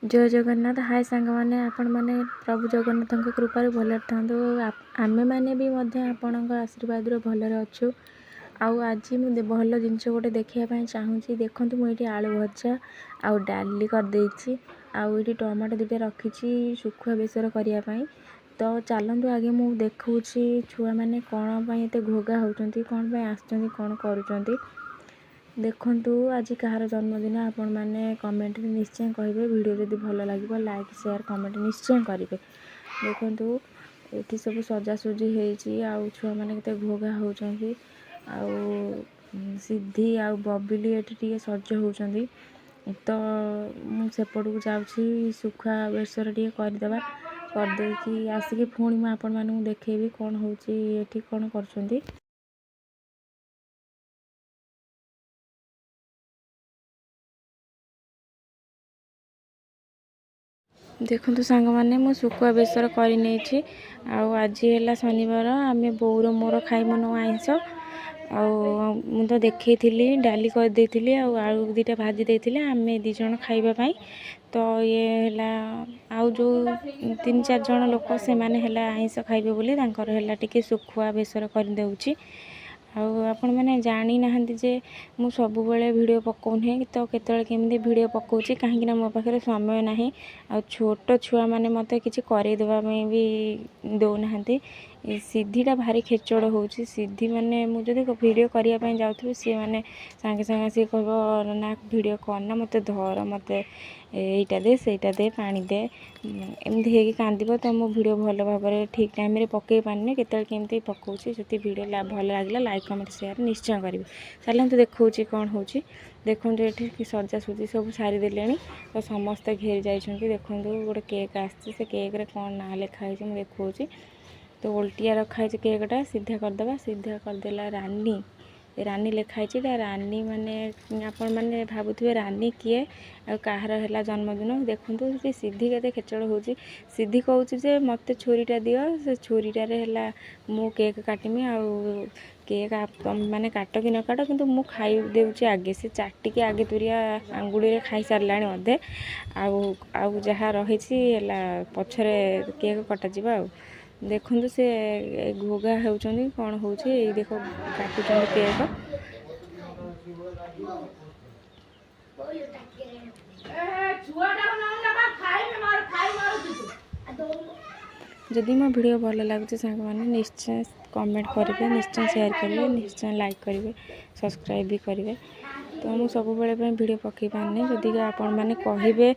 ଜୟ ଜଗନ୍ନାଥ। ହାଏ ସାଙ୍ଗମାନେ, ଆପଣମାନେ ପ୍ରଭୁ ଜଗନ୍ନାଥଙ୍କ କୃପାରୁ ଭଲରେ ଥାନ୍ତୁ। ଆମେମାନେ ବି ମଧ୍ୟ ଆପଣଙ୍କ ଆଶୀର୍ବାଦରୁ ଭଲରେ ଅଛୁ। ଆଉ ଆଜି ମୁଁ ଭଲ ଜିନିଷ ଗୋଟେ ଦେଖିବା ପାଇଁ ଚାହୁଁଛି। ଦେଖନ୍ତୁ, ମୁଁ ଏଇଠି ଆଳୁ ଭଜା ଆଉ ଡାଲି କରିଦେଇଛି ଆଉ ଏଇଠି ଟମାଟୋ ଦୁଇଟା ରଖିଛି ଶୁଖୁଆ ବେସର କରିବା ପାଇଁ। ତ ଚାଲନ୍ତୁ, ଆଗେ ମୁଁ ଦେଖାଉଛି ଛୁଆମାନେ କ'ଣ ପାଇଁ ଏତେ ଘୋଘା ହେଉଛନ୍ତି, କ'ଣ ପାଇଁ ଆସିଛନ୍ତି, କ'ଣ କରୁଛନ୍ତି। ଦେଖନ୍ତୁ, ଆଜି କାହାର ଜନ୍ମଦିନ ଆପଣମାନେ କମେଣ୍ଟରେ ନିଶ୍ଚୟ କହିବେ। ଭିଡ଼ିଓ ଯଦି ଭଲ ଲାଗିବ, ଲାଇକ୍, ସେୟାର, କମେଣ୍ଟ ନିଶ୍ଚୟ କରିବେ। ଦେଖନ୍ତୁ, ଏଠି ସବୁ ସଜାସଜି ହେଇଛି ଆଉ ଛୁଆମାନେ କେତେ ଘୋଘା ହେଉଛନ୍ତି। ଆଉ ସିଦ୍ଧି ଆଉ ବବିଲି ଏଠି ଟିକେ ସଜ ହେଉଛନ୍ତି। ତ ମୁଁ ସେପଟକୁ ଯାଉଛି, ଶୁଖୁଆ ବେସର ଟିକେ କରିଦେବା। କରିଦେଇକି ଆସିକି ପୁଣି ମୁଁ ଆପଣମାନଙ୍କୁ ଦେଖେଇବି କ'ଣ ହେଉଛି ଏଠି, କ'ଣ କରୁଛନ୍ତି। ଦେଖନ୍ତୁ ସାଙ୍ଗମାନେ, ମୁଁ ଶୁଖୁଆ ବେସର କରିନେଇଛି। ଆଉ ଆଜି ହେଲା ଶନିବାର, ଆମେ ବୋଉର ମୋର ଖାଇବୁନୁ ଆଇଁଷ। ଆଉ ମୁଁ ତ ଦେଖେଇଥିଲି, ଡାଲି କରିଦେଇଥିଲି ଆଉ ଆଳୁ ଦୁଇଟା ଭାଜି ଦେଇଥିଲି ଆମେ ଦୁଇ ଜଣ ଖାଇବା ପାଇଁ। ତ ଇଏ ହେଲା ଆଉ ଯେଉଁ ତିନି ଚାରି ଜଣ ଲୋକ, ସେମାନେ ହେଲା ଆଇଁଷ ଖାଇବେ ବୋଲି ତାଙ୍କର ହେଲା ଟିକେ ଶୁଖୁଆ ବେସର କରିଦେଉଛି। ଆଉ ଆପଣମାନେ ଜାଣିନାହାନ୍ତି ଯେ ମୁଁ ସବୁବେଳେ ଭିଡ଼ିଓ ପକାଉନାହିଁ, ତ କେତେବେଳେ କେମିତି ଭିଡ଼ିଓ ପକାଉଛି, କାହିଁକିନା ମୋ ପାଖରେ ସମୟ ନାହିଁ ଆଉ ଛୋଟ ଛୁଆମାନେ ମୋତେ କିଛି କରେଇ ଦେବା ପାଇଁ ବି ଦେଉନାହାନ୍ତି। ସିଦ୍ଧିଟା ଭାରି ଖେଚଡ଼ ହେଉଛି। ସିଦ୍ଧି ମାନେ ମୁଁ ଯଦି ଭିଡ଼ିଓ କରିବା ପାଇଁ ଯାଉଥିବି, ସିଏ ମାନେ ସାଙ୍ଗେ ସାଙ୍ଗେ ଆସିକି କହିବ, ନା, ଭିଡ଼ିଓ କରନା, ମୋତେ ଧର, ମୋତେ ଏଇଟା ଦେ, ସେଇଟା ଦେ, ପାଣି ଦେ, ଏମିତି ହେଇକି କାନ୍ଦିବ। ତ ମୁଁ ଭିଡ଼ିଓ ଭଲ ଭାବରେ ଠିକ୍ ଟାଇମ୍ରେ ପକାଇ ପାରୁନି, କେତେବେଳେ କେମିତି ପକାଉଛି। ଯଦି ଭିଡ଼ିଓ ଭଲ ଲାଗିଲା, ଲାଇକ୍, କମେଣ୍ଟ, ସେୟାର ନିଶ୍ଚୟ କରିବେ। ଚାଲନ୍ତୁ, ଦେଖାଉଛି କ'ଣ ହେଉଛି। ଦେଖନ୍ତୁ, ଏଠି ସଜାସଜି ସବୁ ସାରିଦେଲେଣି, ତ ସମସ୍ତେ ଘେରି ଯାଇଛନ୍ତି। ଦେଖନ୍ତୁ, ଗୋଟେ କେକ୍ ଆସିଛି, ସେ କେକ୍ରେ କ'ଣ ନାଁ ଲେଖା ହେଇଛି ମୁଁ ଦେଖାଉଛି। ତ ଓଲଟିଆ ରଖା ହେଇଛି କେକ୍ଟା, ସିଧା କରିଦେବା। ସିଧା କରିଦେଲା, ରାନୀ, ରାନୀ ଲେଖା ହେଇଛି ଏଇଟା। ରାନୀ ମାନେ ଆପଣମାନେ ଭାବୁଥିବେ ରାନୀ କିଏ ଆଉ କାହାର ହେଲା ଜନ୍ମଦିନ। ଦେଖନ୍ତୁ, ସେ ସିଦ୍ଧି କେତେ ଖେଚଡ଼ ହେଉଛି। ସିଦ୍ଧି କହୁଛି ଯେ ମୋତେ ଛୁରୀଟା ଦିଅ, ସେ ଛୁରୀଟାରେ ହେଲା ମୁଁ କେକ୍ କାଟିମି, ଆଉ କେକ୍ ମାନେ କାଟ କି ନ କାଟ, କିନ୍ତୁ ମୁଁ ଖାଇ ଦେଉଛି ଆଗେ। ସେ ଚାଟିକି ଆଗେ ତୁରିଆ ଆଙ୍ଗୁଳିରେ ଖାଇସାରିଲାଣି ଅଧେ, ଆଉ ଯାହା ରହିଛି ହେଲା ପଛରେ କେକ୍ କଟାଯିବ। ଆଉ ଦେଖନ୍ତୁ, ସେ ଘୋଘା ହେଉଛନ୍ତି, କ'ଣ ହେଉଛି। ଏଇ ଦେଖ, କାଟୁଛନ୍ତି କେକ୍। ଛୁଆଟାକୁ ନଉନା ଖାଇବି ମୋର, ଖାଇ ମାରୁଛୁ ତୁ। ଯଦି ମୋ ଭିଡ଼ିଓ ଭଲ ଲାଗୁଛି ସାଙ୍ଗମାନେ, ନିଶ୍ଚୟ କମେଣ୍ଟ କରିବେ, ନିଶ୍ଚୟ ସେୟାର କରିବେ, ନିଶ୍ଚୟ ଲାଇକ୍ କରିବେ, ସବସ୍କ୍ରାଇବ୍ ବି କରିବେ। ତ ମୁଁ ସବୁବେଳେ ପାଇଁ ଭିଡ଼ିଓ ପକାଇ ପାରୁନି। ଯଦି ଆପଣମାନେ କହିବେ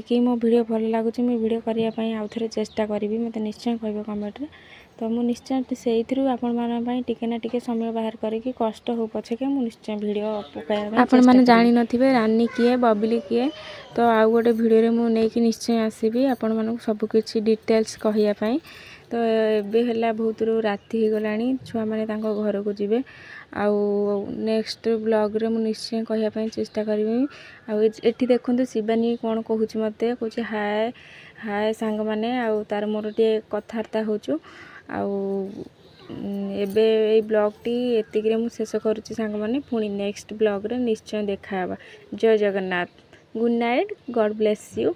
କି ମୋ ଭିଡ଼ିଓ ଭଲ ଲାଗୁଛି, ମୁଁ ଭିଡ଼ିଓ କରିବା ପାଇଁ ଆଉ ଥରେ ଚେଷ୍ଟା କରିବି। ମୋତେ ନିଶ୍ଚୟ କହିବେ କମେଣ୍ଟରେ। ତ ମୁଁ ନିଶ୍ଚୟ ସେଇଥିରୁ ଆପଣମାନଙ୍କ ପାଇଁ ଟିକେ ନା ଟିକେ ସମୟ ବାହାର କରିକି, କଷ୍ଟ ହଉ ପଛକେ, ମୁଁ ନିଶ୍ଚୟ ଭିଡ଼ିଓ ପକାଇବା ପାଇଁ। ଆପଣମାନେ ଜାଣିନଥିବେ ରାନୀ କିଏ, ବବିଲି କିଏ। ତ ଆଉ ଗୋଟେ ଭିଡ଼ିଓରେ ମୁଁ ନେଇକି ନିଶ୍ଚୟ ଆସିବି ଆପଣମାନଙ୍କୁ ସବୁକିଛି ଡିଟେଲ୍ସ କହିବା ପାଇଁ। ତ ଏବେ ହେଲା ବହୁତ ରାତି ହେଇଗଲାଣି, ଛୁଆମାନେ ତାଙ୍କ ଘରକୁ ଯିବେ। ଆଉ ନେକ୍ସଟ ବ୍ଲଗ୍ରେ ମୁଁ ନିଶ୍ଚୟ କହିବା ପାଇଁ ଚେଷ୍ଟା କରିବି। ଆଉ ଏଠି ଦେଖନ୍ତୁ, ଶିବାନୀ କ'ଣ କହୁଛି ମୋତେ। କହୁଛି, ହାଏ ହାଏ ସାଙ୍ଗମାନେ। ଆଉ ତାର ମୋର ଟିକେ କଥାବାର୍ତ୍ତା ହେଉଛୁ। ଆଉ ଏବେ ଏଇ ବ୍ଲଗ୍ଟି ଏତିକିରେ ମୁଁ ଶେଷ କରୁଛି ସାଙ୍ଗମାନେ। ପୁଣି ନେକ୍ସଟ ବ୍ଲଗ୍ରେ ନିଶ୍ଚୟ ଦେଖାହେବା। ଜୟ Jagannath, good night, God bless you.